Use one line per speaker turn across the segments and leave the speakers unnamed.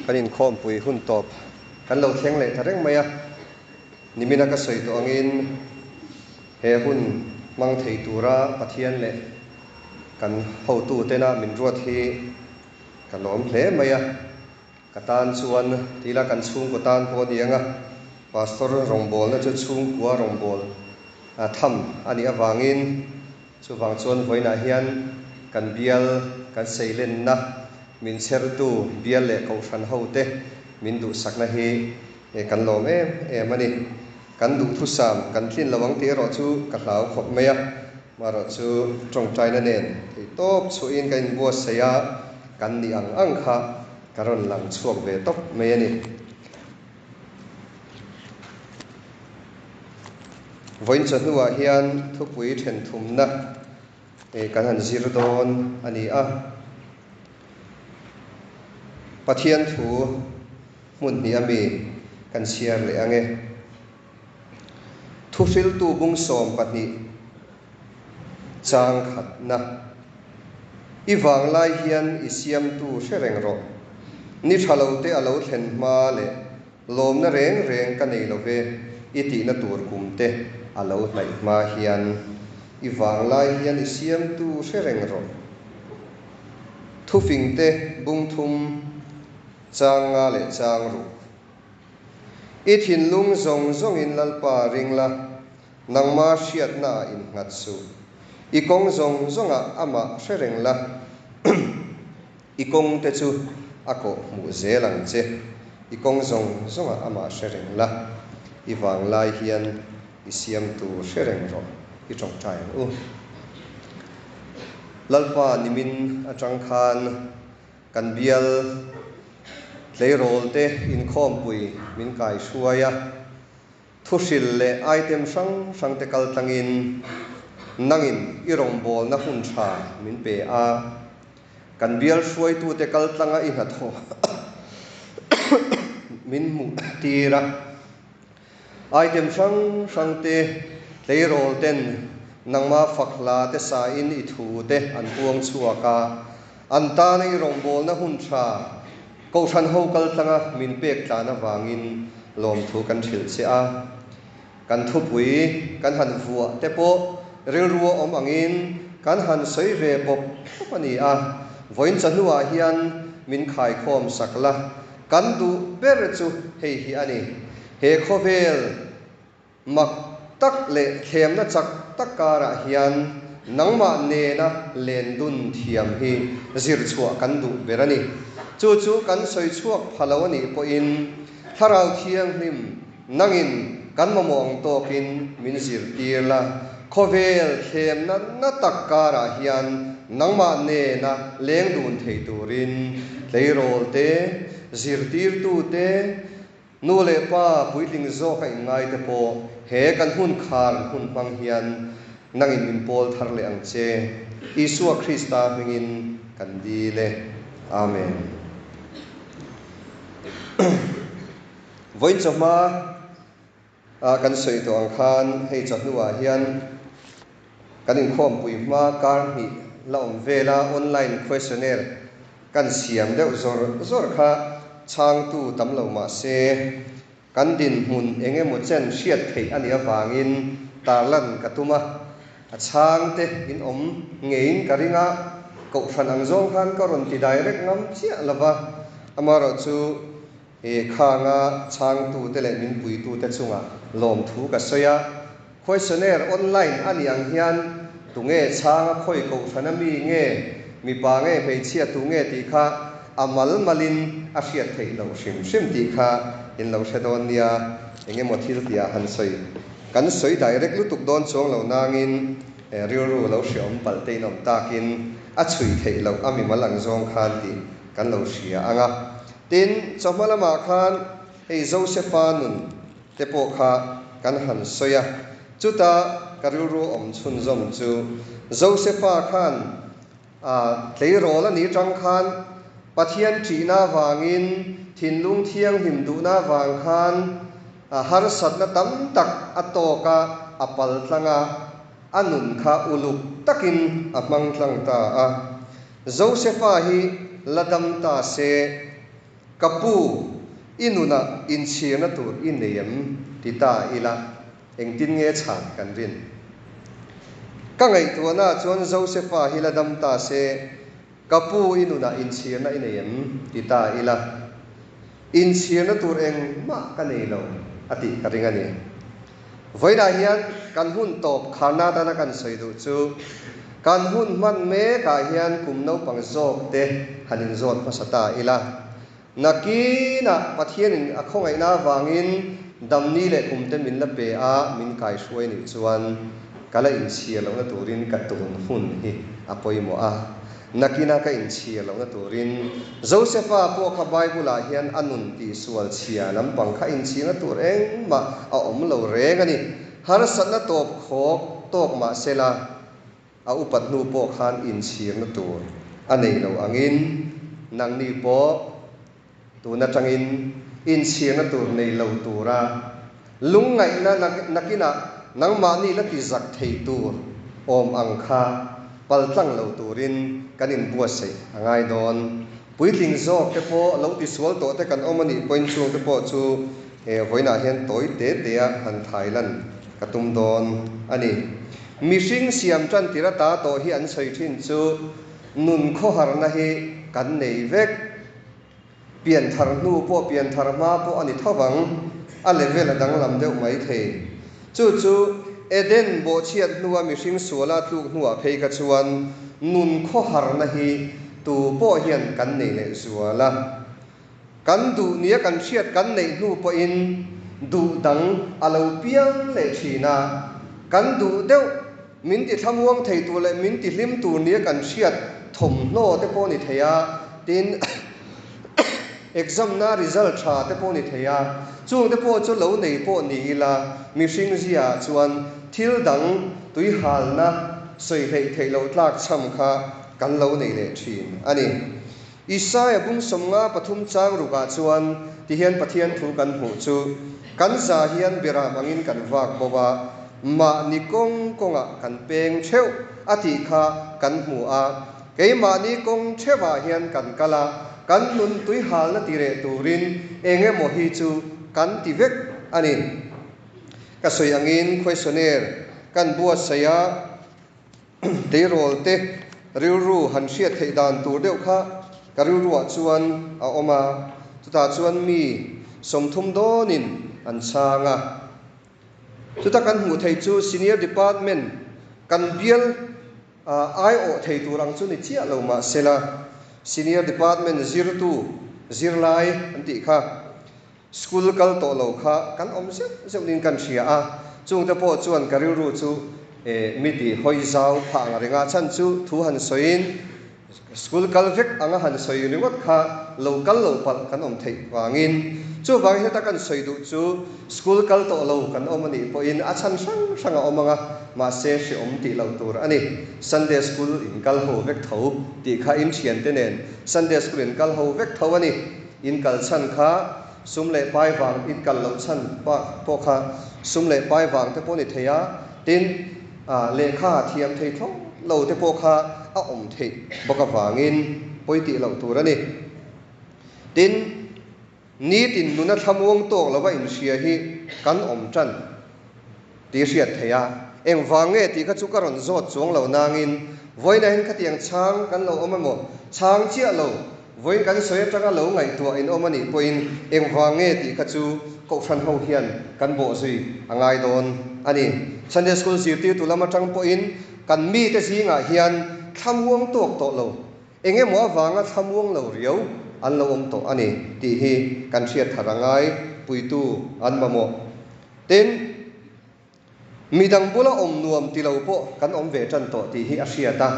Kan inkhawmpui hun tawp kan lo thleng leh ta reng mai a, nimina ka sawi tawh angin he hun hmang thei tura Pathian leh kan hotutena min ruat hi ka lawm hle mai a. Ka tan chuan tila kan chhungkaw tan pawh a ni ang a, Pastor rawngbawlna chu chhungkua rawngbâwl tham a nih avangin chuvang chuan vawiinah hian kan bial kan seilenna min chhertu bial leh kohhran hote min duhsakna hi kan lawm em em a ni. Kan duhthusam kan tlin lo ang tih erawh chu ka hlau khawp mai a, marawh chu tawngtaina nen theihtawp chhuahin ka inbuatsaih a, kan nih ang ang kha ka rawn lang chhuak ve tawp mai a ni. Vawiin chawhnuah hian thupui thenthumna kan han zir dawn a ni a. Pathian thu hmun hnih ami kan chhiar leh ang e. Thuhriltu bung 12 chang khatna. I vanglai hian i siamtu hre reng rawh. Ni tha lo te a lo thlen hma leh lawmna reng reng ka nei lo ve i tihna tur kum te a lo hnaih hma hian i vanglai hian i siamtu hre reng rawh. Thufing te bung thum chang nga leh chang ruk. I thinlung zawng zawngin Lalpa ring la. Nangma hriatnaah innghat suh. I kawng zawng zawngah amah hre reng la, i kawngte chu a kawh hmuh zel ang che. I kawng zawng zawngah amah hre reng la, i vanglai hian i siamtu hre reng rawh, i tawngtai ang u. Lalpa nimin atang khan kan bial tleirawlte inkhawmpui min kaihruai a. Thuhril leh item hrang hrangte kal tlangin nangin i rawngbawlna hun tha min pe a, kan bial hruaitute kal tlanga i hnathawh min hmuh tir a. Item hrang hrangte tleirawl ten nangma fak hla te sain i thu te an puang chhuak a, an tana i rawngbawlna hun tha Kohhran ho kal tlanga min pek tlan avangin lawmthu kan hrilh che a. Kan thupui kan han vuah te pawh rilru a awm angin kan han sawi ve pawp pawp a ni a. Vawiin chahnuah hian min khaikhawm sak la, kan duh ber chu hei hi a ni. He khawvel Mak tak leh thlemna chak tak karah hian nangmah nena len dun thiam hi zir chhuah kan duh ber a ni. Chu chu kan sawi chhuak pha lo a nih pawhin Thlarau Thianghlim nangin kan mamawh ang tawkin min zirtir la, khawvel thlemna na tak karah hian nangmah nena leng dun thei turin tleirawl te, zirtirtu te, Nu leh pa puitling zawk a inngai te pawh he kan hun khar hun hmang hian nangin min pawl thar leh ang che. Isua Krista hmingin kan dil e. Amen. Vawiin chawhma ah kan sawi tawh ang khan hei chawhnuah hian kan inkhawmpui hma kar hnih la awm vela online questionnaire Kan siam deuh zawr zawr kha chhangtu tam lo mah se, kan dinhmun eng emaw chen hriat theih a nih avangin tarlan ka tum a, a chhangte in awm ngeiin ka ring a, kohhran ang zawng khan ka rawn ti direct ngam chiah lo va, amaherawhchu he khanga chhangtute leh min puitute chungah lawmthu ka sawi a, Questionnaire online a nih ang hian tunge chhang a khawi kohhran a mi nge, mipa nge hmeichhia tu nge tih kha a mal malin a hriat theih loh hrim hrim tih kha in lo hre dawn nia, eng emaw thil tih ah han sawi kan sawi direct lutuk dawn chuang lo nangin rilru lo hreawm palh te in awm takin a chhui theih loh a mimal ang zawng khan tih kan lo hria ang a. Tin, chawhma lamah khan hei Josepha nun te pawh kha kan han sawi a, chuta ka rilru awm chhunzawm chu Josepha khan a tleirawl a nih tang khan Pathian ṭihna avangin thinlung thianghlim duhna avang khan harsatna tam tak a tawk a, a pal tlang a, a nun kha uluk takin a hmang tlang ta a. Josepha hi la dam ta se. Ka pu, i nunah inchhirna tur i nei em? ti ta ila, engtin nge chhan kan rin? Ka ngaihtuahnaah chuan Josefa hi la dam ta se, Ka pu, i nunah inchhirna i nei em? ti ta ila, Inchhirna tur engmah ka nei lo a tih ka ring a ni. Vawiinah hian kan hun tawp kharna atana kan sawi duh chu kan hun hman mekah hian kum naupang zawk te han inzawt hmasa ta ila. Nakinah Pathianin a khawngaihna avangin damni leh kum te min la pe a, min kaihruai nih chuan ka la inchhir lohna turin ka tun hun hi a pawimawh a. Nakina ka inchhir lohna turin Josefa pawh kha Bible-ah hian a nun tihsual chhia lampang kha inchhirna tur engmah a awm lo reng a ni. Harsatna tawp khawk tawk mah sela, a upat hnu pawh khan inchhirna tur a nei lo angin nangni pawh tun atangin inchhirna tur nei lo tura lungngaihna nakinah nangmahni la ti zak thei tur awm ang kha paltlang lo turin kan inbuatsaih a ngai dawn. Puitling zawk te pawh lo tisual tawh te kan awm a nih pawhin chung te pawh chu vawiinah hian tawi te te a han thai lan ka tum dawn a ni. Mihring siam tan tir ata tawh hi an sawi thin chu nun khawharna hi kan nei vek. Pianthar hnu pawh pianthar hma pawh a ni tho vang, a level a danglam deuh mai thei. Chu chu Eden bawhchhiat hnua mihring suala tluk hnuah phei kha chuan nun khawharna hi tu pawh hian kan nei leh zual a. Kan duh nia kan hriat kan neih hnu pawhin duh dang a lo piang leh thin a, kan duh deuh Min ti thlamuang thei tur leh min ti hlim tur nia kan hriat thawmhnaw te pawh ni thei a, tin exam na result tha te pawh ni thei a, chung te pawh chu lo nei pawh ni ila mihring zia ah chuan thil dang tuihalna sawi hleih theih loh tlak chham kha kan lo nei leh thin a ni. Isaia bung 53 chang rukah chuan tihian Pathian thu kan hmuh chu, Kan za hian beram angin kan vak bo a, mahni kawng kawngah kan peng theuh a tih kha kan hmu a. Keimahni kawng theuhah hian kan kal a, kan nun tuihalna ti reh turin eng emaw hi chu kan ti vek a ni. Ka sawi angin questionnaire kan buatsaih a. Tleirawl te rilru han hriat theih dan tur deuh kha ka rilruah chuan a awm a, chutah chuan mi 30 dawnin an chhang a. Chuta kan hmuh theih chu Senior Department kan bial aiawh thei tur ang chu ni chiah lo mah sela, Senior Department zirtu zirlai an tih kha School kal tawh lo kha kan awm zeuh zeuh niin kan hria a, chungte pawh chuan ka rilru chu mi ti hawi zau phah ang reng a, chhan chu thu han sawiin school kal vek anga han sawi ringawt kha lo kal lo palh kan awm theih vangin chuvangin heta kan sawi duh chu school kal tawh lo kan awm a nih pawhin a chhan hrang hrang a awm ang a, mahse hreawm tih loh tur a ni. Sunday school in kal ho vek tho tih kha in thiante nen Sunday school in kal ho vek tho a ni. In kal chhan kha sum leh pai vang, in kal loh chhan pawh kha sum leh pai vang te pawh ni thei a, tin lehkha thiam thei thlawh lo te pawh kha a awm theih bawk avangin pawi tih loh tur a ni. Tin, nitin nuna thlamuang tawk lova inhria hi kan awm tan tih hriat theih a, engvang nge tih kha chu ka rawn zawt chuang lo nangin vawiinah hian khatiang chhang kan lo awm emaw chhang chiah lo vawiin kan sawi atanga lo ngaihtuah in awm a nih pawhin engvang nge tih kha chu Kohhran ho hian kan bawh zui a ngai dawn a ni. Sunday School zirtirtu lam atang pawhin kan mite zingah hian thlamuang tawk tawh lo Eng emaw avanga thlamuang lo riau an lo awm tawh a ni tih hi kan hriat thar a ngai, puitu an mamawh. Tin, midang bula awm nuam ti lo pawh kan awm ve tan tawh tih hi a hriat a,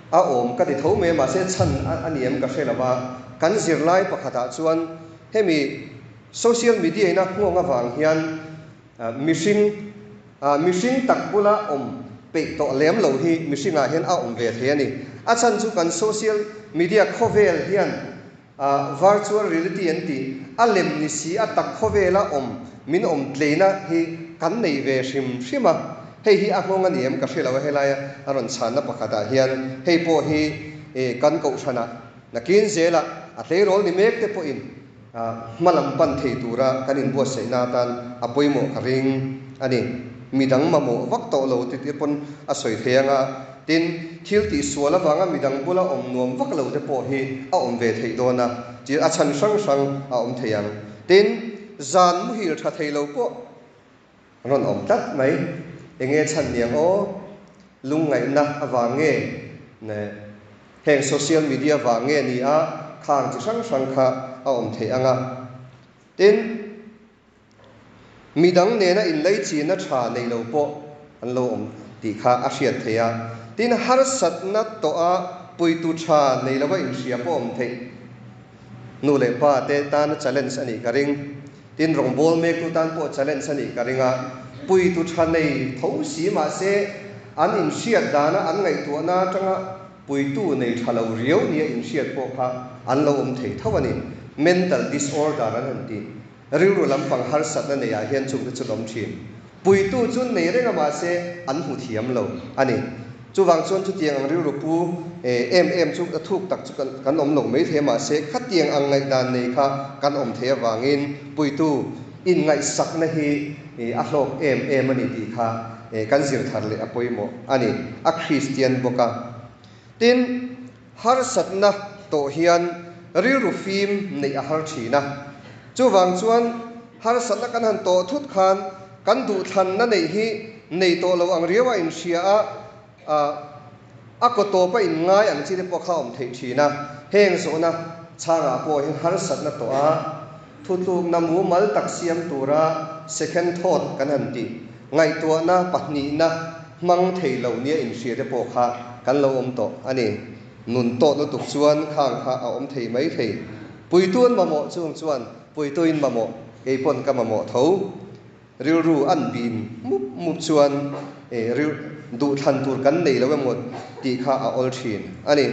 a awm ka ti tho mai a, mahse chhan a ni em ka hre lo va, kan zirlai pakhatah chuan hemi social media ina nghawng avang hian Mihring, mihring tak bula awm peih tawh lem lo hi mihringah hian a awm ve thei a ni. A chhan chu kan social media khawvel hian virtual reality an tih, a lem ni si a tak khawvela awm min awm tleina hi kan nei ve hrim hrim a. Hei hi a nghawng a ni em ka hre lo a, helaia a rawn chhanna pakhatah hian hei pawh hi kan kohhranah nakin zelah. a tleirawl ni mek te pawhin hma lam pan thei tura kan inbuatsaihna atan a pawimawh ka ring a ni. Midang mamawh vak tawh lo ti te pawn a sawi thei ang a, tin, thil tihsual avanga midang bula awm nuam vak lo te pawh hi a awm ve theih dawn a, chi a chhan hrang hrang a awm thei ang. Tin, zan muhil tha thei lo pawh rawn awm tlat mai. Enge chhan niang aw? Lungngaihna avang nge? Heng social media vang nge ni a khang chi hrang hrang kha a awm theih ang a. Tin, midang nena inleichina tha nei lo pawh an lo awm tih kha a hriat theih a. Tin, harsatna tawh a puitu tha nei lova inhria pawh awm theih. Nu leh pa te tana challenge a nih ka ring. Tin, rawngbâwl mêktu tân pawh challenge a nih ka ring a, puitu ṭha nei tho si mahse an inhriat dâna an ngaihtuahna aṭanga puitu nei ṭha lo riau nia inhriat pawh kha an lo awm thei tho a ni. Mental disorder an han ti. Rilru lampang harsatna neiah hian chungte chu an awm ṭhin. Puitu chu nei reng a mahse an hmu thiam lo a ni. Chuvang chuan chutiang ang rilru pu em em chu a thuk tak chu kan awm lo mai thei a mahse khatiang ang ngaihdan nei kha kan awm thei avangin puitu inngaihsakna hi a hlawk em em a ni tih kha kan zir thar leh a pawimawh a ni. A Kristian bawk a. Tin, harsatna tawh hian rilru fim neih a har thin a. Chuvang chuan harsatna kan han tawh thut khan kan duhthlanna neih hi nei tawh lo ang riau a inhria a, a kaw tawp a inngai ang chi te pawh kha a awm theih thin a. Heng zawhna chhangah pawh hian harsatna tawh a, thutlukna mumal tak siam tura second thought kan han tih ngaihtuahna pahnihna hmang thei lo nia inhria te pawh kha kan lo awm tawh a ni. Nun tawh lutuk chuan khang kha a awm thei mai thei. Puitu an mamawh chung chuan puitu in mamawh, kei pawn ka mamawh tho. Rilru an bim mup mup chuan ril duhthlan tur kan nei lo emaw tih kha a awl thin a ni.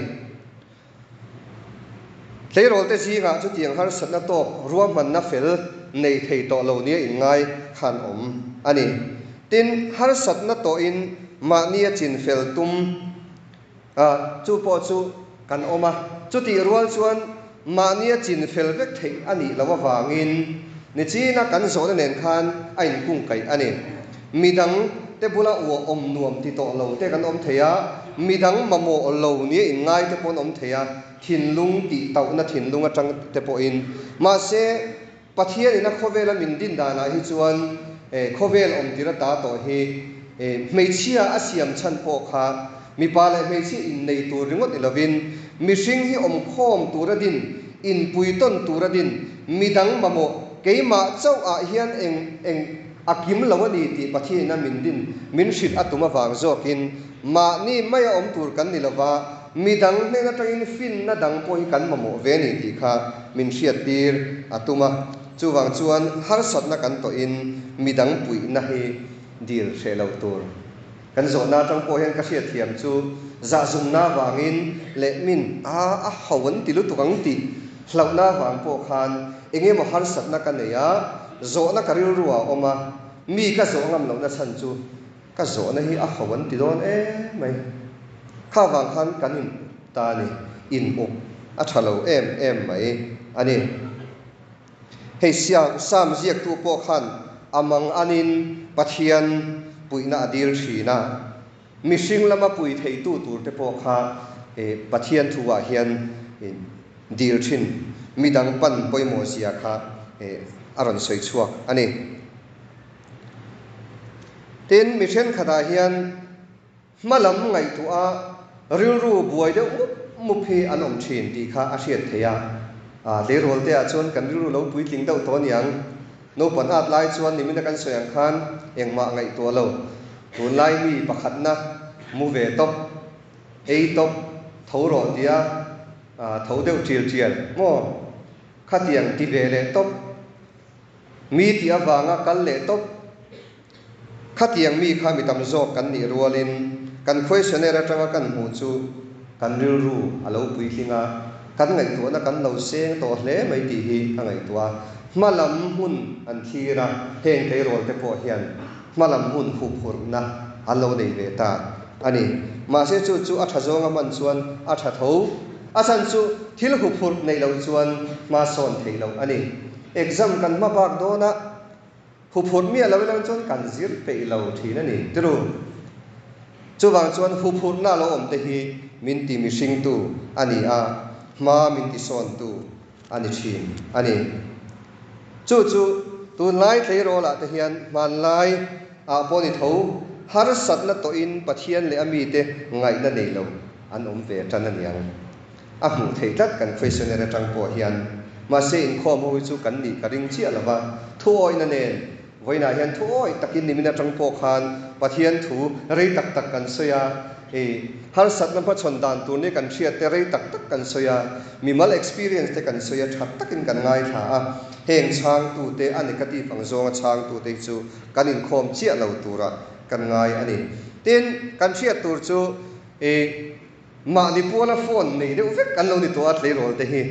Tleirawlte zingah chutiang harsatna tawk ruahmanna fel nei thei tawh lo nia inngai khan awm a ni. Tin, harsatna tawhin mahnia chinfel tum A, chu pawh chu kan awm a. Chutih rual chuan mahnia chin fel vek theih a nih loh avangin nichina kan zawhna nen khan a inkungkaih a ni. Midang te bula uah awm nuam ti tawh lo te kan awm thei a, midang mamawh lo nia inngai te pawh an awm thei a, thinlung tih tauhna thinlung atang te pawhin. Mahse, Pathianin a khawvela min din danah hi chuan khawvel awmtir ata tawh hi hmeichhia a siam chhan pawh kha mipa leh hmeichhia innei tur ringawt ni lovin mihring hi awmkhawm tura din, inpuitawn tura din, midang mamawh keimah chauh ah hian eng eng a kim lo a ni tih Pathianin a min din min hrilh a tum avang zawkin mahni maia awm tur kan ni lova, Midang hnen atangin finna dang pawh hi kan mamawh ve a ni tih kha min hriattir a tum a. Chuvang chuan harsatna kan tawhin midang puihna hi dil hreh loh tur. Kan zawhna atang pawh hian ka hriatthiam chu zahzumna vangin leh min a a ho an ti lutuk ang tih hlauhna vang pawh khan eng emaw harsatna ka nei a, zawhna ka rilru ah a awm a, mi ka zawh ngam lohna chhan chu Ka zawhna hi a ho an ti dawn em mai. Kha vang khan kan in ta a ni, in up a tha lo em em mai a ni. Hei Sam ziaktu pawh khan a mang anin Pathian puihna a dil thin a, mihring lama pui theitu tur te pawh kha Pathian thu ah hian dil thin, midang pan pawimawh zia kha a rawn sawi chhuak a ni. Tin, mi thenkhatah hian hma lam ngaihtuah a rilru buai deuh mup mup hi an awm thin tih kha a hriat theih a. A tleirawl te ah chuan kan rilru lo puitling deuh tawh aniang. Naupang at lai chuan nimina kan sawi ang khan engmah ngaihtuah lo. Tunlai mi pakhatna mu ve tawp, ei tawp, tho rawh tia tho deuh tial tial maw? Khatiang ti ve leh tawp. Mi tih avanga kal leh tawp. Khatiang mi kha mi tam zawk kan nih rualin kan questionnaire atanga kan hmuh chu kan rilru a lo puitling a, kan ngaihtuahna kan lo seng tawh hle mai tih hi ka ngaihtuah a. Hma lam hun an thlir a, heng tleirawl te pawh hian hma lam hun huphurhna an lo nei ve ta a ni. Mahse chu chu a tha zawnga hman chuan a tha tho. A chhan chu thil huphurh neih loh chuan hma sawn theih loh a ni. Exam kan hma bak dawn a, huphurh miah lo ila chuan kan zir peih lo thin a ni. Tiru. Chuvang chuan huphurhna lo awm te hi min ti mihringtu a ni a, hma min ti sawntu a ni thin a ni. Chu chu tunlai tleirawlah te hian hmanlai ah pawh ni tho harsatna tawhin Pathian leh a mite ngaihna nei lo an awm ve tan a niang. A hmuh theih tlat kan questionnaire atang pawh hian. Mahse inkhawm ho hi chu kan nih ka ring chiah lova, thuawihna nen Vawiinah hian thu awih takin nimin atang pawh khan Pathian thu rei tak tak kan sawi a, i harsatna hmachhawn dan tur nia kan hriat te rei tak tak kan sawi a, mimal experience te kan sawi a, tha takin kan ngaithla a, heng chhangtute a negative ang zawnga chhangtute hi chu kan inkhawm chiah lo turah kan ngai a ni. Tin, kan hriat tur chu i mahni puala phone nei deuh vek an lo ni tawh a tleirawl te hi.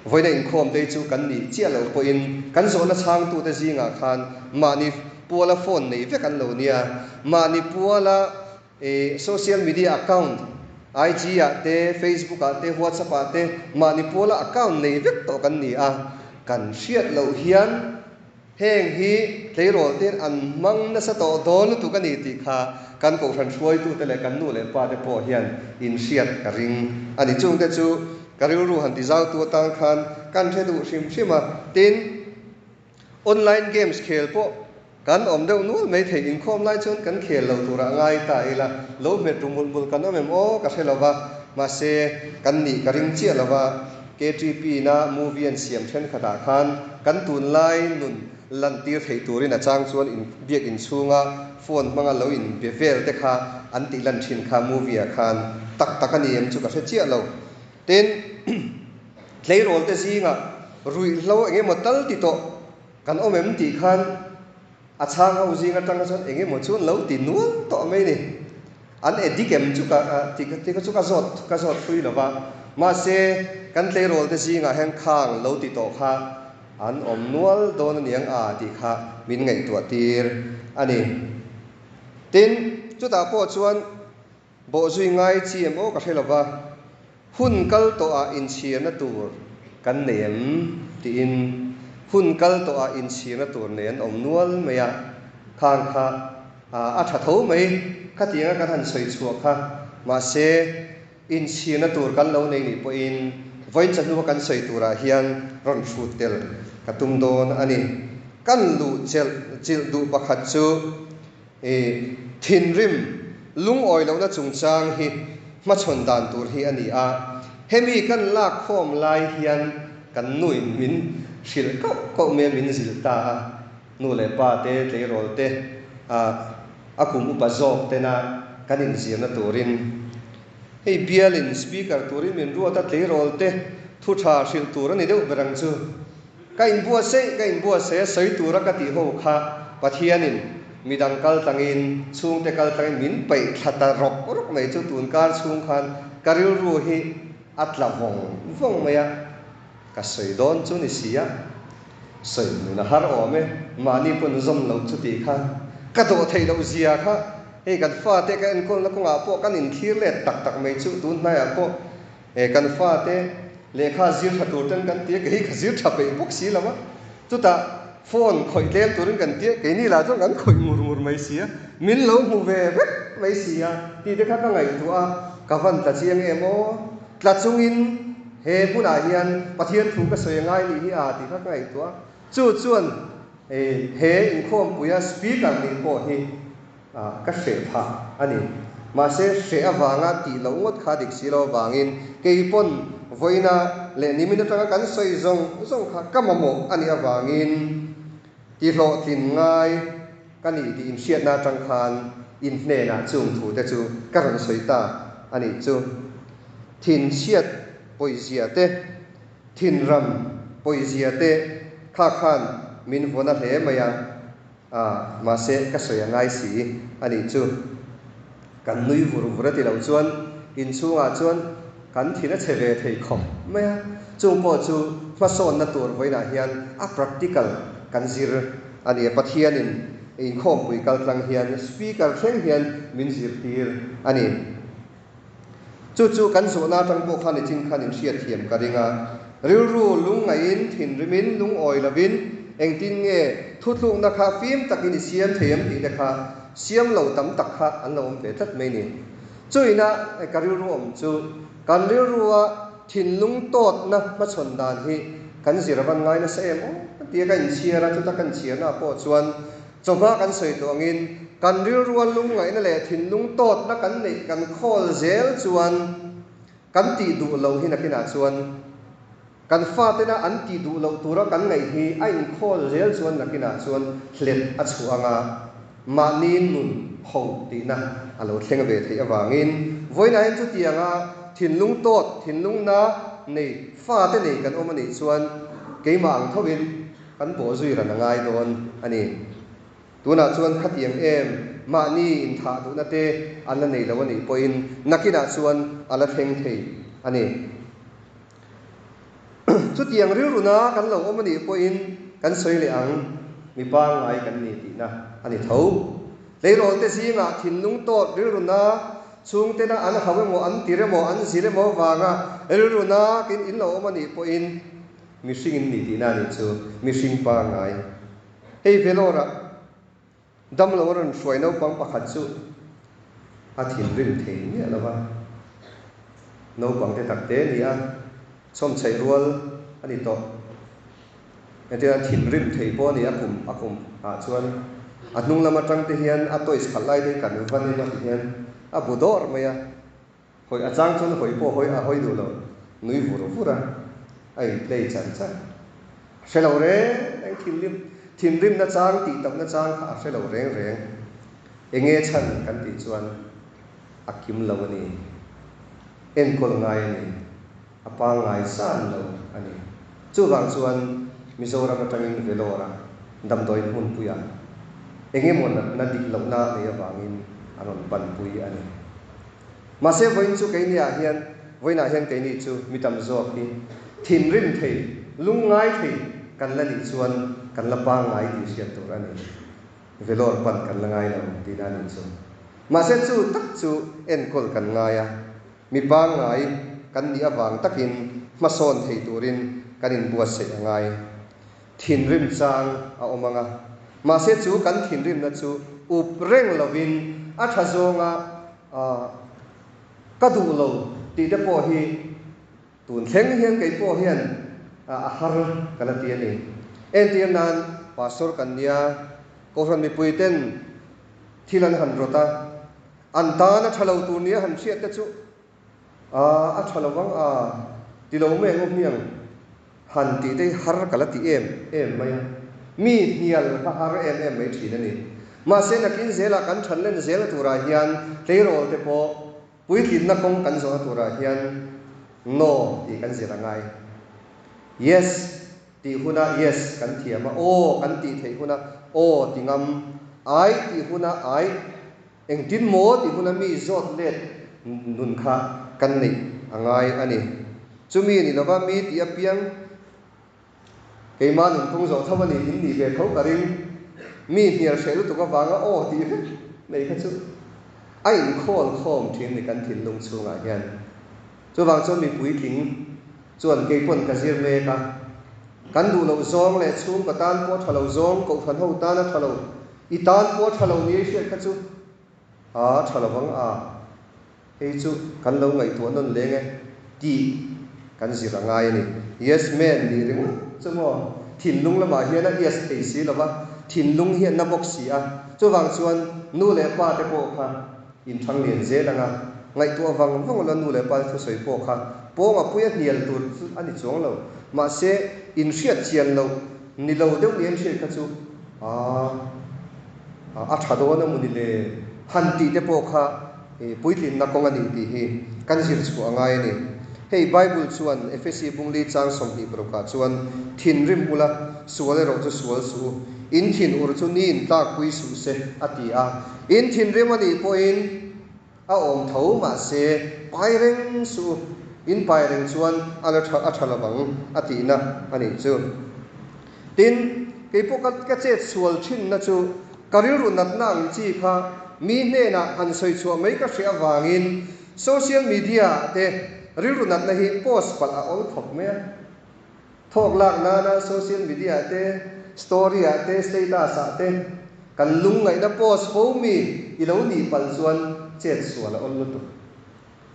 Vawiina inkhawm te chu kan nih chiah loh pawhin kan zawhna chhangtute zingah khan mahni puala phone nei vek an lo nia. Mahni puala social media account, IG ah te, Facebook ah te, WhatsApp ah te mahni puala account nei vek tawh kan ni a. Kan hriat loh hian Heng hi tleirawl ten an hmang nasa tawh dawn lutuk a ni tih kha kan kohhran hruaitute leh kan nu leh pa te pawh hian in hriat ka ring a ni. Chungte chu ka rilru han ti zautu atang khan kan hre duh hrim hrim a. Tin, online games khel pawh kan awm deuh nual mai thei. Inkhawm lai chuan kan khel lo turah ngai ta ila, lo hmet ru mulh mulh kan awm em aw ka hre lo va, mahse kan nih ka ring chiah lo va. KTP na movie an siam thenkhatah khan kan tunlai nun lantir theih turin a chang chuan in biak inchhunga phone hmanga lo in be vel te kha an tih lan thin kha movie ah khan tak tak a ni em chu ka hre chiah lo. Tin, tleirawl te zingah ruihhlo eng emaw tal ti tawh kan awm em tih khan A chhang ho zing atanga chuan eng emaw chuan lo ti nual tawh mai ni. An addict em chu ka ti ti kha chu ka zawt ka zawt hlui lo va. Mahse, kan tleirawl te zingah hian khang lo ti tawh kha an awm nual dawn aniang a tih kha min ngaihtuah tir a ni. Tin, chutah pawh chuan Bawhzui ngai chi em aw ka hre lova, hun kal tawhah inchhirna tur kan nei em? tiin hun kal tawhah inchhirna tur nei an awm nual mai a, khang kha a tha tho mai, khatianga kan han sawi chhuah kha, mahse inchhirna tur kan lo nei nih pawhin vawiin chahnu a kan sawi turah hian rawn hrut tel ka tum dawn a ni. Kan luh chelh chilh duh pakhat chu. I thinrim lungawi lohna chungchang hi hmachhawn dan tur hi a ni a, hemi kan lak khawm lai hian kan nuin min hrilh kauh kauh mai a, min zilh ta a, nu leh pa te, tleirawl te, a kum upa zawk tena kan inzirna turin hei bialin speaker turin min ruat a, tleirawl te thu tha hrilh tur a ni deuh ber ang chu. Ka inbuatsaih, ka inbuatsaih a sawi tura ka tih ho kha Pathianin midang kal tlangin, chhungte kal tlangin min peih thla ta rawk rawk mai chu tun kar chhung khan ka rilru hi a tla vawng vawng mai a, ka sawi dawn chu ni si a, sawi nun a har awm e, mahni pawn zawm loh chu tih kha ka dawh theih loh zia kha hei kan fate ka enkawlna kawngah pawh kan inthlir let tak tak mai chu tun hnaiah pawh He kan fate lehkha zir tha tur ten kan ti a, kei ka zir tha peih bawk si lo a, chutah phone khawih tlem turin kan ti a, keini lah chuan kan khawih ngur ngur mai si a, min lo hmu ve vek mai si a tih te kha ka ngaihtuah a, ka van tla chiang em aw, tla chungin he hmunah hian Pathian thu ka sawi a ngai nih hi a tih kha ka ngaihtuah a, chu chuan he inkhawmpuia speaker nih pawh hi Ka hreh phah a ni. Mahse, hreh avanga tih loh ngawt kha dik si lo avangin kei pawn vawiina leh nimin atanga kan sawi zawng zawng kha ka mamawh a nih avangin ti hlawhtlin ngai ka ni tih inhriatna atang khan in hnenah chung thu te chu ka rawn sawi ta a nih chu. Thinchhiat pawizia te, thinram pawizia te kha khan min vawn a hle mai a. A, mahse ka sawi a ngai si a nih chu. Kan nui vur vur a ti lo chuan inchhungah chuan kan thin a che ve thei khawp mai a, chung pawh chu hmasawnna tur vawiinah hian a practical kan zir a ni a, Pathianin inkhawmpui kaltlang hian speaker thleng hian min zirtir a ni. Chu chu kan zawhna atang pawh khan nichin khan in hriatthiam ka ring a. Rilru lungngaihin, thinrimin, lungawi lovin engtin nge thutlukna kha fim takin i siam thei em tih te kha siam lo tam tak kha an lo awm ve tlat mai ni. Chuina ka rilru awm chu kan rilrua thinlung tawtna hmachhawn dan hi kan zir avan ngai nasa em aw tia ka inchhiar a, chuta ka inchhiarna ah pawh chuan chawhma kan sawi tawh angin kan rilrua lungngaihna leh thinlung tawtna kan neih kan khawl zel chuan kan tih duh loh hi nakinah chuan kan fatena an tih duh loh tura kan ngaih hi a inkhawl zel chuan nakinah chuan hlet a chhuah anga mahni nun ho tihna a lo thleng ve theih avangin vawiinah hian chutianga thinlung tawt, thinlung na nei fate nei kan awm a nih chuan keimah ang thovin kan bawhzui ran a ngai dawn a ni. Tunah chuan khatiang em mahni inthah duhna te an la nei lo a nih pawhin nakinah chuan a la thleng thei a ni. Chutiang rilruna kan lo awm a nih pawhin kan sawi leh ang, mi pangngai kan ni tihna a ni tho. Tleirawlte zingah thinlung tawt rilruna chhungtena an hau emaw an tir emaw an zir emaw avanga rilruna kin in lo awm a nih pawhin mihring in ni tihna a nih chu, mihring pangngai. Hei Vellore-a damlo a rawn hruai naupang pakhat chu a thinrim thei miah lo va, naupang te tak te a ni a, chhawmchhaih rual a ni tawh. Engtin a thinrim thei pawh a ni a kum a kum ah chuan a hnung lam atang te hian a toys khalh lai te hi kan van em a ti hian a bu dawr mai a. Hawi a chang chuan hawi pawh hawi a hawi duh lo, nui vur vur a, a in play char char. A hre lo reng reng thinrim, thinrimna chang tih tauhna chang kha a hre lo reng reng. Enge chhan kan tih chuan a kim lo a ni, enkawl ngai a ni, a pangngai zan lo a ni. Chuvang chuan Mizoram atangin Vellore a damdawi hmunpuiah engemaw natna dik lohna nei avangin a rawn panpui a ni. Mahse vawiin chu keini ah hian, vawiinah hian keini chu mi tam zawk hi thinrim thei, lungngai thei kan la nih chuan kan la pangngai tih hriat tur a ni. Vellore pan kan la ngai lo tihna a nih chu. Mahse chu tak chu enkawl kan ngai a, mi pangngai kan nih avang takin hmasawn thei turin kan inbuatsaih a ngai. Thinrim chang a awm ang a, mahse chu kan thinrimna chu up reng lovin a tha zawnga ka duh lo tih te pawh hi tun thleng hian kei pawh hian a har ka la ti a ni. Entir nan Pastor kan nia, Kohhran mipui ten thil an han rawt a, an tan a tha lo tur nia han hriat te chu a tha lo vang a ti lo mai ang u hmiang. Han tih te hi har ka la ti em em mai a, mi hnial kha har em em mai thin a ni. Mahse nakin zelah kan than len zelna turah hian tleirawl te pawh puitlinna kawng kan zawhna turah hian No tih kan zir a ngai. Yes tih huna yes kan thiam a, Aw kan tih theih huna aw ti ngam, Ai tih huna ai, Engtin maw tih huna mi zawt let nun kha kan neih a ngai a ni. Chumi ni lova mi tih apiang keimah nun kawng zawh tho a ni, in nih ve tho ka ring. Mi hnial hreh lutuk avanga aw tih vek mai kha chu a inkhawl khawm thin ni kan thinlung chhungah hian. Chuvang chuan mi puitling chuan keipawn ka zir mek a, kan duh loh zawng leh chhungkaw tan pawh tha lo zawng, kohhran ho tana tha lo, I tan pawh a tha lo ni hriat kha chu a tha lo vang a, hei chu kan lo ngaihtuah nawn leng e tih kan zir a ngai a ni. Yes man nih ringawt chu maw thinlung lamah hian a yes thei si lo va, thinlung hi a na bawk si a, chuvang chuan nu leh pa te pawh kha inthang lian zel ang a, ngaihtuah vang vang ula nu leh pa te thusawi pawh kha pawnga puia hnial tur chu a ni chuang lo, mahse inhriat chian loh ni lo deuh ni an hriat kha chu A, a tha dawn a mawni le? Han tih te pawh kha puitlinna kawng a ni tih hi kan zir chhuah a ngai a ni. Hei Bible chuan Efesi bungli chang 26 ah chuan thinrim ula, sual erawh chu sual suh u, in thin ur chu ni in tlakpui suh se a ti a. In thinrim a nih pawhin a awm tho mahse pai reng suh u, in pai reng chuan a la tha a tha lo vang a tihna a nih chu. Tin, kei pawh ka ka chet sual thinna chu ka rilru natna ang chi kha mi hnenah han sawi chhuah mai ka hriah avangin Social media ah te rilru natna hi post palh a awl khawp mai a. Thawk lak nana social media ah te, story ah te, status ah te kan lungngaihna post fo mi i lo nih palh chuan chet sual a awl lutuk.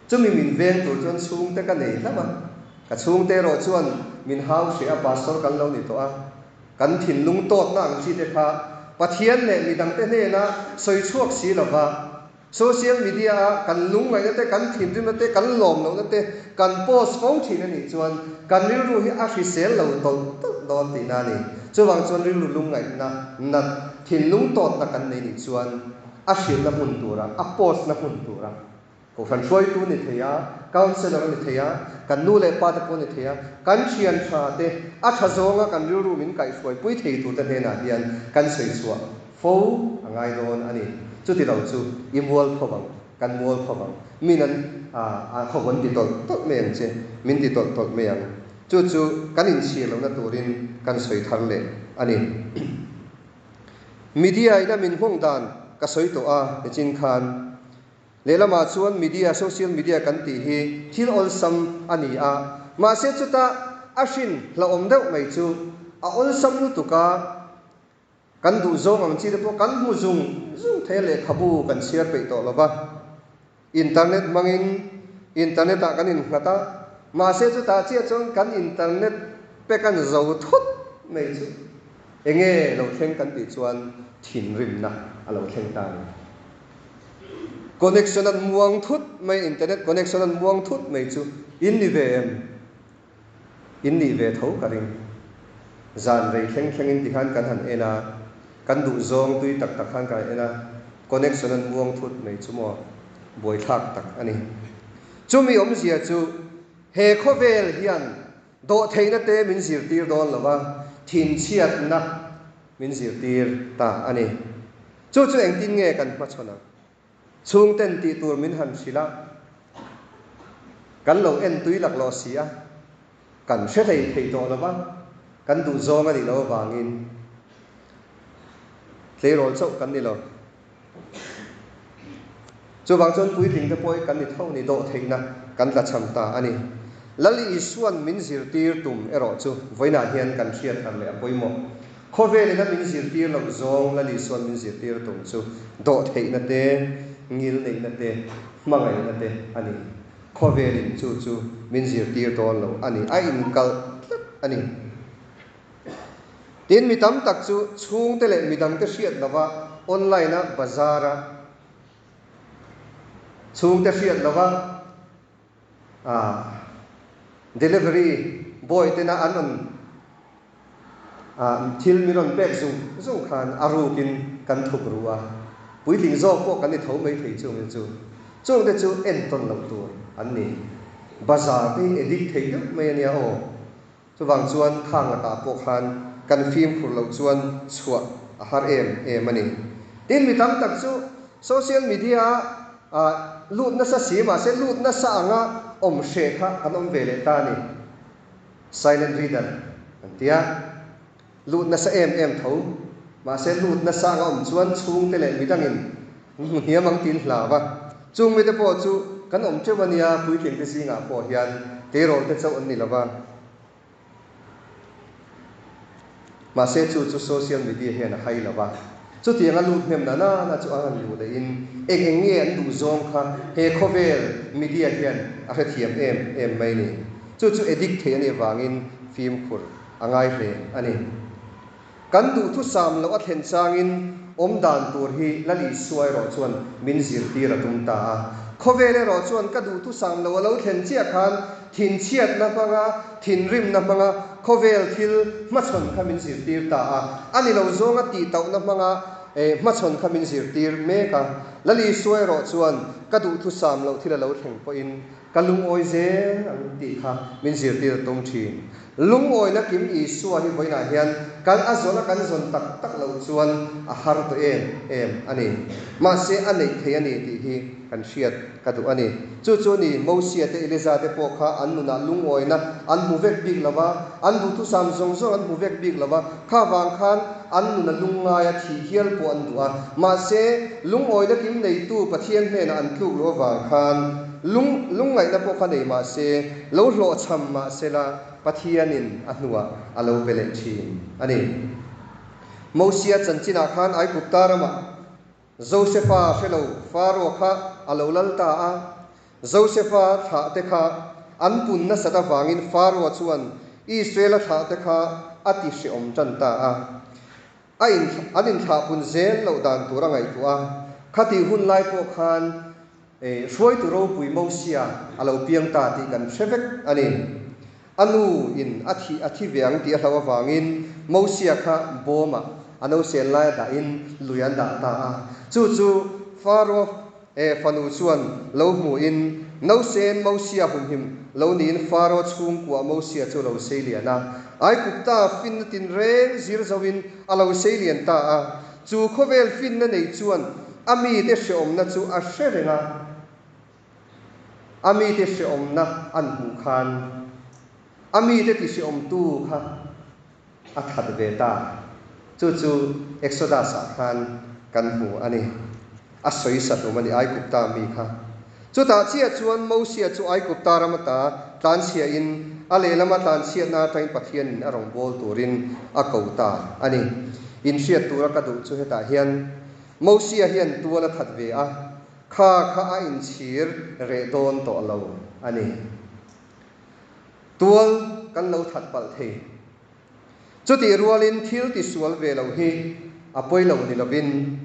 Chumi min veng tur chuan chhungte ka nei hlauh a, ka chhungte erawh chuan min hau hreh a, pastor kan lo ni tawh a, kan thinlung tawtna ang chi te kha Pathian leh midangte hnena sawi chhuak si lova social media a kan lungngaihna te, kan thinrimna te, kan lawm lohna te kan post fo thin a nih chuan kan rilru hi a hrisel lo tawlh tawlh dawn tihna a ni. Chuvang chuan rilru lungngaihna nat, thinlung tawtna kan nei nih chuan a hrilhna hmun tura, a post na hmun tura Kohhran hruaitu ni thei a, counsellor a ni thei a, kan nu leh pa te pawh a ni thei a, kan thian tha te, a tha zawnga kan rilru min kaihhruaipui thei turte hnenah hian kan sawi chhuah fo a ngai dawn a ni. Chuti lo chu i mual pho vang, kan mual pho vang. Min an a khaw an ti tawlh tawlh mai ang che, min ti tawlh tawlh mai ang. Chu chu kan inchhir lohna turin kan sawi thar leh a ni. Media ina min nghawng dan ka sawi tawh a, nichin khan. Lehlamah chuan media, social media kan tih hi thil awlsam a ni a, mahse chuta a hrin hlauhawm deuh mai chu a awlsam lutuk a, kan duh zawng ang chi te pawh kan hmu zung zung thei a, lehkhabu kan chhiar peih tawh lo va, internet hmangin internet ah kan innghat a, mahse chutah chiah chuan kan internet pe kan zo thut mai chu enge lo thleng kan tih chuan thinrimna a lo thleng ta a ni. Connection an muang thut mai, internet connection an muang thut mai chu in ni ve em? In nih ve tho ka ring. Zan rei thleng thleng in ti khan kan han en a, kan duh zawng tui tak tak khan kan en a, connection an muang thut mai chu maw buaithlak tak a ni. Chumi awmzia chu he khawvel hian dawhtheihna te min zirtir dawn lo va, thinchhiatna min zirtir ta a ni. Chu chu engtin nge kan hmachhawn ang? Chhungten tih tur min han hrilh a, kan lo en tui laklawh si a, kan hre hlei thei tawh lo va, kan duh zawng a nih loh avangin tleirawl chauh kan ni lo. Chuvang chuan puitling te pawh hi kan ni tho ni dawh theihna kan tla chham ta a ni. Lal Isua'n min zirtir tum erawh chu vawiinah hian kan hriat thar leh a pawimawh. Khawvelin a min zirtir loh zawng Lal Isua'n min zirtir tum chu dawh theihna te, ngil neihna te, hmangaihna te a ni. Khawvelin chu chu min zirtir dawn lo a ni. A inkalh tlat a ni. Tin, mi tam tak chu chhungte leh midangte hriat lova online-a bazar-a chhungte hriat lova delivery boy tena an rawn thil min rawn pek zung zung khan a rukin kan thup ru a, puitling zawk pawh kan ni tho mai thei chung chu. Chungte chu entawn loh tur an ni. Bazar te hi addict thei deuh mai a nia aw. Chuvang chuan khang lakah pawh khan kan fimkhur loh chuan chhuah a har em em a ni. Tin, mi tam tak chu social media ah lut nasa si mahse lut nasa anga awm hreh kha kan awm ve leh ta a ni. Silent reader an ti a, lut nasa em em tho mahse lut nasa anga awm chuan chhungte leh midangin an hmu hniam ang tiin hlau a. Chung mite pawh chu kan awm teuh a nia, puitlingte zingah pawh hian teirawlte chauh an ni lo va. Mahse chu chu social media hian a hai lo va. Chutiang a lut hnem na nana chu an han luh lehin eng eng nge an duh zawng kha he khawvel media hian a hrethiam em em mai ni. Chu chu addict thei a nih avangin fimkhur a ngai hle a ni. Kan duhthusam loh a thlen changin awm dan tur hi Lal Isua erawh chuan min zirtir a tum ta a. Khawvel erawh chuan ka duhthusam loh a lo thlen chiah khan thinchhiatna hmanga, thinrimna hmanga khawvel thil hmachhawn kha min zirtir ta a. A ni lo zawnga tihtauhna hmanga hmachhawn kha min zirtir mek a. Lal Isua erawh chuan ka duhthusam loh thil a lo thleng pawhin Ka lungawi zel ang tih kha min zirtir a tum thin. Lungawina kim Isua hi vawiinah hian kan a zawn a kan zawn tak tak loh chuan a har tawh em em a ni. Mahse a neih thei a ni tih hi kan hriat ka duh a ni. Chu chu ni Mosia te Eliza te pawh kha an nunah lungawina an hmu vek bik lo va, an duhthusam zawng zawng an hmu vek bik lo va, kha vang khan an nuna lungngaia thih hial pawh an duh a. Mahse lungawina kim neitu Pathian hnenah an tluk loh avang khan. lung lungngaihna pawh kha nei mah se, lo hlawhchham mah sela Pathianin a hnuah a lo pe leh thin a ni. Mosia chanchinah khan Aigupta ramah Josefa hre lo Faro kha a lo lal ta a. Josefa thlahte kha an pun nasat avangin Faro chuan Israela thlahte kha a ti hreawm tan ta a. A in an inthlahpun zel loh dan tur a ngaihtuah a. Khatih hun lai pawh khan hruaitu ropui Mosia a lo piang ta tih kan hre vek a ni. A nu in a thih a thi ve ang tih a hlauh avangin Mosia kha bawmah a nausen laia dahin lui an dah ta a. Chu chu Faro fanu chuan lo hmuhin nausen Mosia humhim lo niin Faro chhungkua Mosia chu lo seilian a. Aigupta finna tinreng zir zoin a lo seilian ta a. Chu khawvel finna nei chuan a mite hreawmna chu a hre reng a. A mite hreawmna an hmuh khan a mite tihreawmtu kha a that ve ta. Chu chu Exodus-ah khan kan hmu a ni. A sawi sahlum a ni Aigupta mi kha. Chutah chiah chuan Mosia chu Aigupta ram ata tlanchhiahin a lehlama tlanchhiatna atangin Pathianin a rawngbâwl turin a ko ta a ni. Inhriat tura ka duh chu hetah hian Mosia hian tual a that ve a. Kha kha a inchhir reh dawn tawh lo a ni. Tual kan lo that palh thei. Chutih rualin thil tisual ve lo hi a pawi lo ni lovin,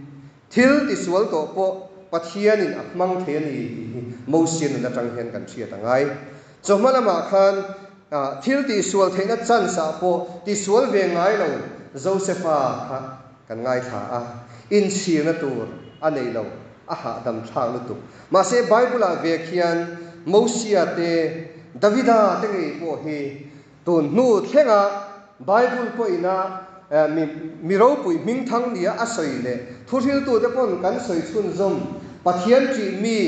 thil tisual tawh pawh Pathianin a hmang thei a ni tih hi Mosia nun atang hian kan hriat a ngai. Chawhma lamah khan thil tihsual theihna chance ah pawh tisual ve ngai lo Josefa kha kan ngaithla a, inchhirna tur a nei lo, a hahdam thlak lutuk. Mahse Bible-ah ve khian Mosia te, Davida te ngei pawh hi tun hnu thlenga Bible pawhina mi mi ropui hmingthang nia a sawi leh thuhriltute pawn kan sawi chhunzawm, Pathian ṭih mi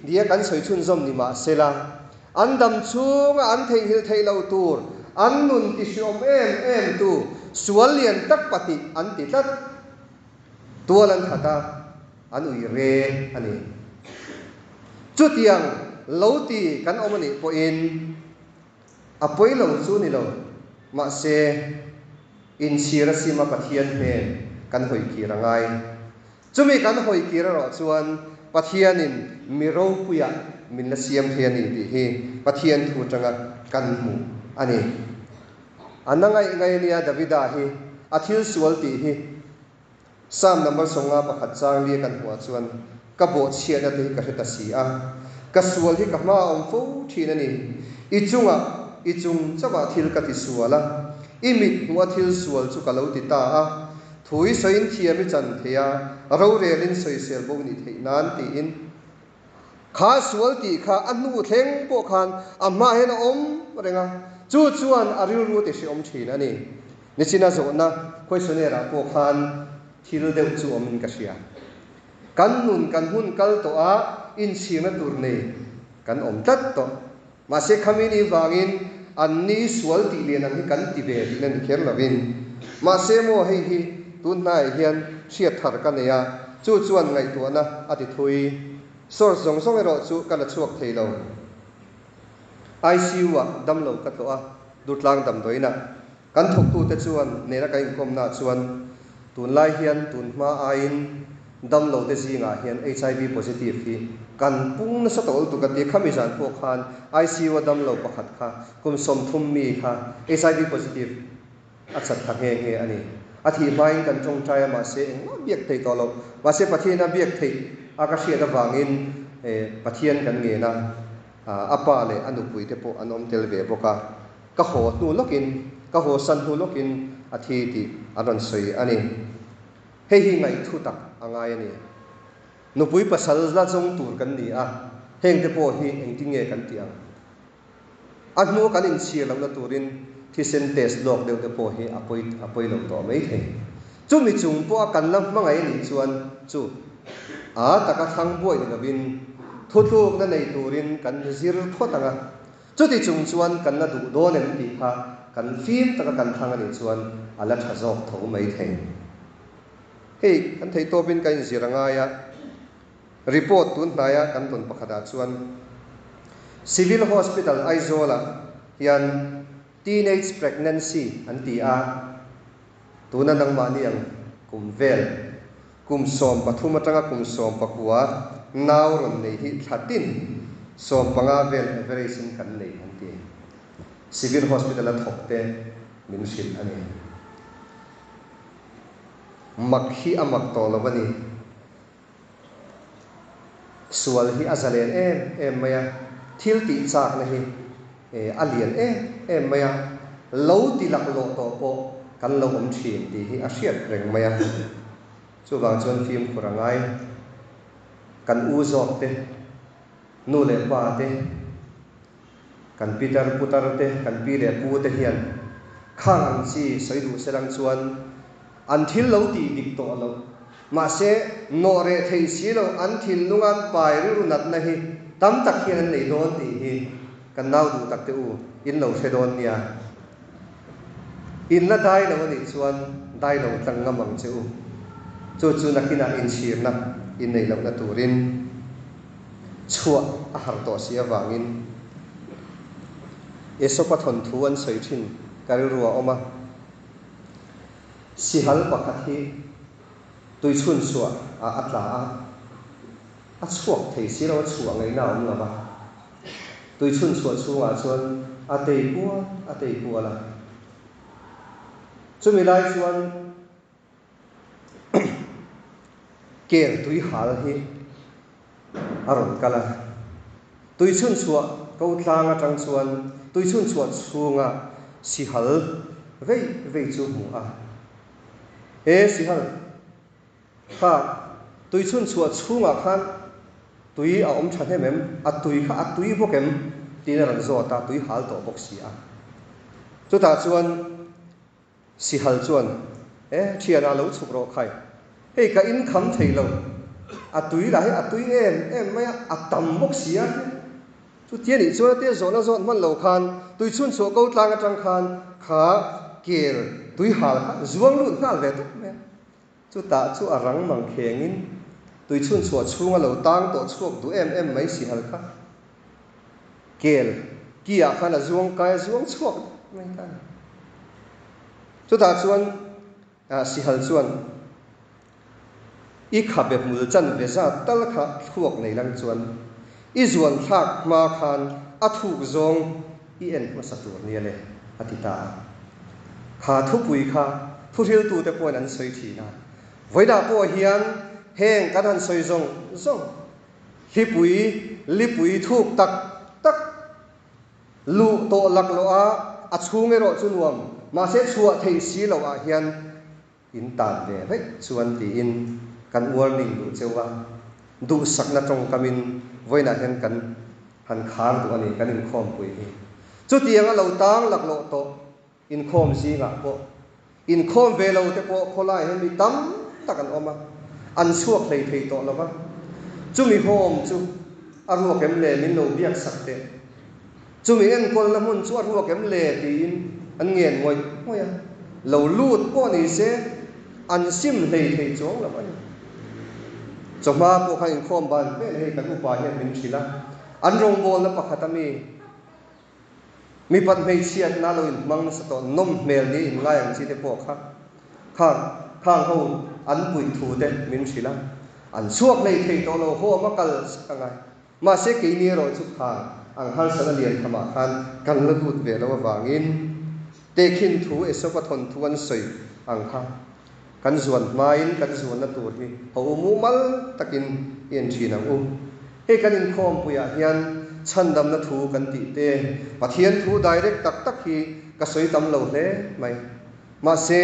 nia kan sawi chhunzawm ni mahsela, An dam chhunga an theihnghilh theih loh tur, an nun ti hriawm em em tu sual lian tak pahnih an ti tlat. Tual an that a, an ui re a ni. Chutiang lo ti kan awm a nih pawhin a pawi lo chu ni lo, mahse inchhir a sima Pathian hnen kan hawi kir a ngai. Chumi kan hawi kir erawh chuan Pathianin mi ropuiah min la siam thei a ni tih hi Pathian thu atanga kan hmuh a ni. A na ngaih ngai ania Davida hi a thil sual tih hi Psalm number 51 chang lia kan hmuh ah chuan ka bawhchhiatna te hi ka hre ta si a, ka sual hi ka hma a awm fo thin a ni. I chungah i chung chauhah thil ka ti sual a, i mit hmuh a thil sual chu ka lo ti ta a, Thu i sawiin thiam i chan thei a, rorelin sawisel bo nih theih nan tiin. Kha sual tih kha a hnu thleng pawh khan a hmaah hian a awm reng a, chu chuan a rilru a tihriawm thin a ni. Nichina zawhna questionnaire ah pawh khan thil deuh chu awmin ka hria. Kan nun kan hun kal tawh a, inchhirna tur nei kan awm tlat tawh. Mahse khami ni vangin an ni sual tih lian ang hi kan ti ve tihna ni kher lovin. Mahse maw hei hi tun hnaiah hian hriat thar ka nei a, chu chuan ngaihtuahna a ti thui. Source zawng zawng erawh chu ka la chhuak thei lo. ICU ah damlo ka tlawh a, Durtlang damdawiinah kan thawktute chuan nena ka inkawmnaah chuan tunlai hian tun hma aiin Damlo te zingah hian HIV positive hi kan pung nasa tawh lutuk a ti. Khami zan pawh khan ICU a damlo pakhat kha kum 30 mi kha HIV positive a chat ta nghe nghe a ni. A thih hmain kan tawngtai a mahse engmah biak thei tawh lo. Mahse Pathian a biak theih a ka hriat avangin Pathian kan ngen a, a pa leh a nupui te pawh an awm tel ve bawk a. Ka haw hnu lawkin, ka haw san hnu lawkin a thi tih an rawn sawi a ni. Hei hi ngaihthu tak a ngai a ni. Nupui pasal la zawng tur kan ni a, hengte pawh hi engtin nge kan tih ang? A hnua kan inchhir lohna turin thisen test lawk deuh te pawh hi a pawi a pawi lo tawh mai thei. Chumi chung pawha kan la hmangaih a nih chuan chu a taka thlang buai ni lovin thutlukna nei turin kan zir phawt ang a. Chuti chung chuan kan la duh dawn em tih kha kan fim taka kan thlang a nih chuan a la tha zawk tho mai thei. Hei kan theihtawpin ka inzir a ngai a, report tun hnaia kan tawn pakhatah chuan Civil Hospital Aizawl-ah hian Teenage Pregnancy an ti a, tuna nangmahni ang kum vel, kum 13 atanga kum 19 nau rawn nei hi thla tin 15 vel average in kan nei an ti. Civil Hospital a thawk te min hrilh a ni. Mak hi a mak tawh lo a ni. Sual hi a zalen em em mai a, thil tih chakna hi a lian em em mai a, lo ti laklawh tawh pawh kan lo awm thin tih hi a hriat reng mai a. Chuvang chuan fimkhur a ngai. Kan u zawk te, nu leh pa te, kan pitar putar te, kan pi leh pu te hian khang ang chi sawi duh selang chuan An thil lo tih dik tawh lo. Mahse, nawh reh theih si lo an thinlunga an pai rilru natna hi tam tak hian an nei dawn tih hi kan nau duh tak te u in lo hre dawn nia. In la dai lo a nih chuan dai lo tlang ngam ang che u. Chu chu nakinah inchhirna in neih lohna turin chhuah a har tawh si avangin Aesop-a thawnthu an sawi thin ka rilru a awm a. Sihal pakhat hi tuichhun chhuah ah a tla a, a chhuak thei si lo, a chhuah ngaihna a awm lo va. Tuichhun chhuah chhungah chuan a tei kual a tei kual a. Chumi lai chuan kel tui hal hi a rawn kal a. Tuichhun chhuah ko tlang atang chuan tuichhun chhuah chhunga sihal vei vei chu hmu a. He sihal kha tuichhun chhuah chhungah khan tui a awm tha hnem em? A tui kha a tui bawk em? tiin a rawn zawt a, tui hal tawh bawk si a. Chutah chuan Sihal chuan, E, thianah lo chhuk rawh khai. Hei ka in kham thei lo. A tui lah hi a tui em em mai a, a tam bawk si a. Chutia nih chuan a tia zawhna zawt hman lo khan tui chhun chhuah ko tlang atang khan kha kel tui hal kha zuang lut nghal ve tawp mai a. Chutah chu a rang mang khengin tui chhun chhuah chhunga lo tang tawh chhuak duh em em mai sihal kha. Kel ki ah khan a zuang kai a zuang chhuak mai ta a ni. Chutah chuan Sihal chuan i khabe hmul chan ve zat tal kha thluak nei lang chuan i zuan thlak hma khan a thuk zawng i en hmasa tur nia le a ti ta a. Kha thupui kha thuhriltute pawhin an sawi thin a. Vawiinah pawh hian heng kan han sawi zawng zawng Hlipui, lipui thuk tak tak luh tawh laklawh a, a chhung erawh chu nuam, mahse chhuah theih si loh ah hian in tan ve vek chuan tiin kan warning duh cheu a, duhsakna tawngkamin vawiinah hian kan han khar duh a ni, kan inkhawmpui hi. Chutiang a lo tang laklawh tawh Inkhawm zingah pawh, inkhawm ve lo te pawh khawlai hian mi tam tak an awm a, an chhuak hlei thei tawh lo va. Chumi home chu a ruak em le min lo biak sak teh. Chumi enkawlna hmun chu a ruak em le tiin an ngen ngawih ngawih a. Lo lut pawh ni se an sim hlei thei chuang lo a ni. Chawhma pawh khan inkhawm ban vel hei kan upa hian min hrilh a, an rawngbawlna pakhat a mi. Mipat hmeichhiatna lo inhmang nasa tawh nawm hmel ni in ngai ang chi te pawh kha khang khang ho an puih thu te min hrilh a, an chhuak hlei thei tawh lo home a kal sak a ngai. Mahse keini erawh chu khang ang harsatna lian thamah khan kan la lut ve lo avangin tehkhin thu Aesop-a thawnthu an sawi ang kha kan zuan hmain kan zuanna tur hi ho u mumal takin i en thin ang u. Hei kan inkhawmpuiah hian chhandamna thu kan tih te, Pathian thu direct tak tak hi ka sawi tam lo hle mai. Mahse,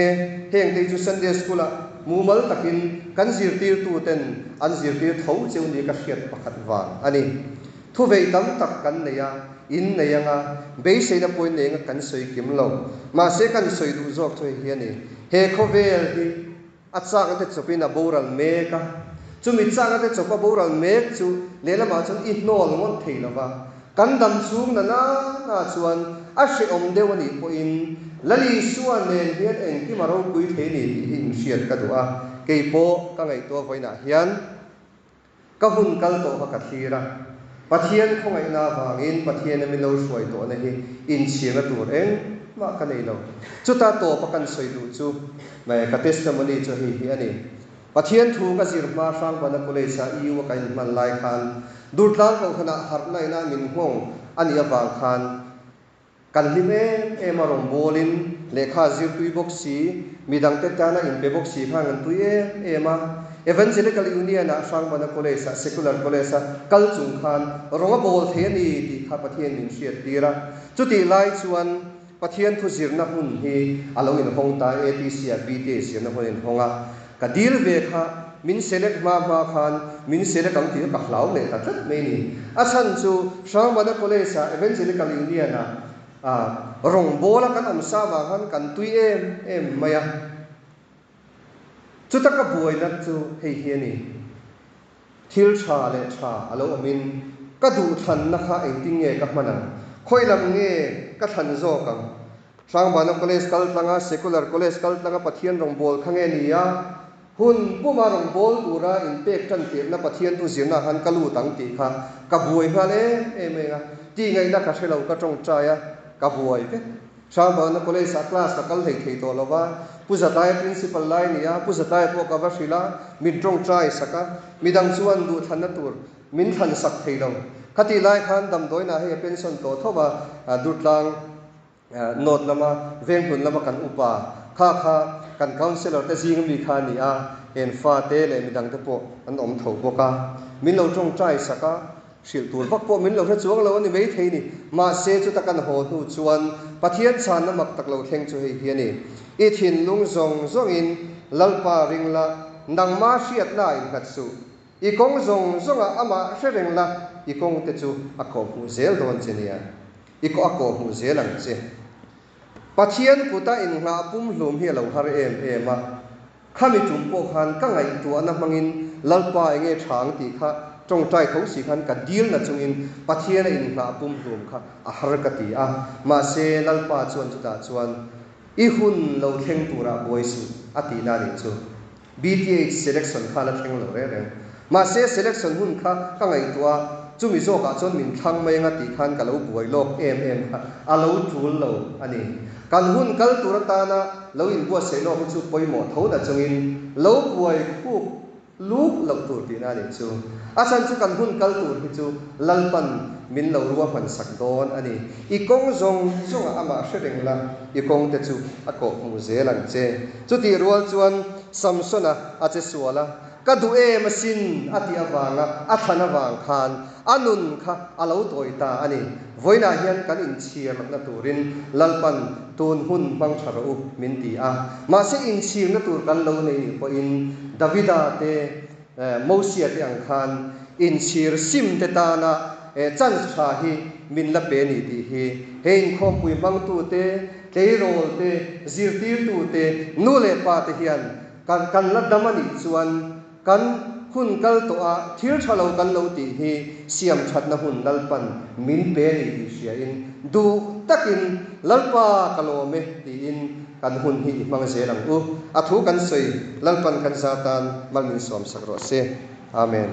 heng te hi chu Sunday School-ah mumal takin kan zirtirtu ten an zirtir tho cheu ni ka hriat pakhat vang a ni. Thu vei tam tak kan nei a, in nei anga, beiseina pawhin nei anga kan sawi kim lo. Mahse, kan sawi duh zawk chu hei hi a ni. He khawvel hi a chakna te chawpin a boral mek a, chumi chakna te chawpa boral mek chu lehlamah chuan i hnawl ngawt thei lo va, kan dam chhung na na na chuan a hrehawm deuh a nih pawhin Lal Isua nen hian engkim a ropui thei a ni tih hi inhriat ka duh a, kei pawh ka ngaihtuah vawiinah hian. Ka hun kal tawh kha ka thlir a. Pathian khawngaihna avangin Pathiana min lo hruai tawhna hi inchhirna tur engmah ka nei lo. Chuta tawpa kan sawi duh chu ka testimony chu hei hi a ni. Pathian thu ka zir hma Hrangbana College-a EU-a ka inhman lai khan Durtlang Kohhranah harhna ina min nghawng a nih avang khan Kan hlim em em a rawngbawlin lehkha zir tui bawk si, midangte tana inpe bawk si khan kan tui em em a. Evangelical Union-ah Hrangbana College-ah Secular College-a kal chung khan rawng a bawl thei a ni tih kha Pathian min hriat tir a. Chutih lai chuan Pathian thu zirna hun hi a lo inhawng ta, ATC-ah BTA zirna hun a inhawng a. Ka dil ve kha min select hma hma khan min select ang tih kha ka hlau leh ta tlat mai ni. A chhan chu Hrangbana College-ah Evangelical Union-ah rawngbawla kan awm sa vang khan kan tui em em mai a. Chuta ka buaina chu hei hi a ni. Thil tha leh tha a lo awmin ka duhthlanna kha engtin nge ka hman ang? Khawi lam nge ka thlan zawk ang? Hrangbana College kal tlanga Secular College kal tlanga Pathian rawngbâwl kha nge ni a? Hun puma rawngbâwl tura inpek tan tirhna Pathian thu zirnaah khan ka lut ang tih kha ka buai nghal em em eng a, tih ngaihna ka hre lo, ka tawngtai a, ka buai vek. Hrangbana College-ah class ka kal hlei thei tawh lo va, Pu Zataia Principal lai ni a, Pu Zataia pawh ka va hrilh a, min tawngtai sak a, midang chuan duhthlanna tur min thlan sak thei lo. Khatih lai khan damdawiinah hei a pension tawh tho va, Durtlang North lama Venghlun lama kan upa kha kha kan councillor te zing ami kha a ni a, en fate leh midang te pawh an awm tho bawk a. Min lo tawngtai sak a, hrilh tur vak pawh min lo hre chuang lo a ni maithei ni. Mahse chuta kan haw hnu chuan Pathian chhanna mak tak lo thleng chu hei hi a ni. I thinlung zawng zawngin Lalpa ring la, nangma hriatna a innghat suh. I kawng zawng zawngah amah hre reng la, i kawng te chu a kawhhmuh zel dawn che nia. I kawh a kawh hmuh zel ang che. Pathian kuta inngah pumhlum hi a lo har em em a. Khami tum pawh khan ka ngaihtuahna hmangin Lalpa enge tha ang tih kha tawngtai tho si khan ka dilna chungin Pathiana inngah pumhlum kha a har ka ti a. Mahse Lalpa chuan chutah chuan i hun lo thleng turah buai suh a tihna a nih chu. BTH selection kha la thleng lo reng reng. Mahse selection hun kha ka ngaihtuah a, chumi zawkah chuan min thlang mai anga tih khan ka lo buai lawk em em kha a lo tul lo a ni. Kan hun kal tur atana lo inbuatsaih lawk hi chu pawimawh tho na chungin lo buai khuk luk loh tur tihna a nih chu. A chhan chu kan hun kal tur hi chu Lalpan min lo ruahman sak dawn a ni. I kawng zawng zawngah amah hre reng la, i kawng te chu a kawh hmuh zel ang che. Chutih rual chuan Samsona a che sual a, Ka duh em asin a tih avanga a thlan avang khan a nun kha a lo tawi ta a ni. Vawiinah hian kan inchhir lohna turin Lalpan tun hun hmang tha rawh u min ti a. Mahse inchhirna tur kan lo nei nih pawhin Davida te, Mosia te ang khan inchhir sim te tana chance tha hi min la pe a ni tih hi he inkhawmpui hmangtute, Tleirawl te, zirtirtu te, nu leh pa te hian kan kan la dam a nih chuan kan hun kal tawh a thil tha lo kan lo tih hi siam thatna hun Lalpan min pe a ni tih hriain duh takin Lalpa ka lawm e tiin kan hun hi i hmang zel ang u. A thu kan sawi Lalpan kan za tan mal min sawmsak rawh se. Amen.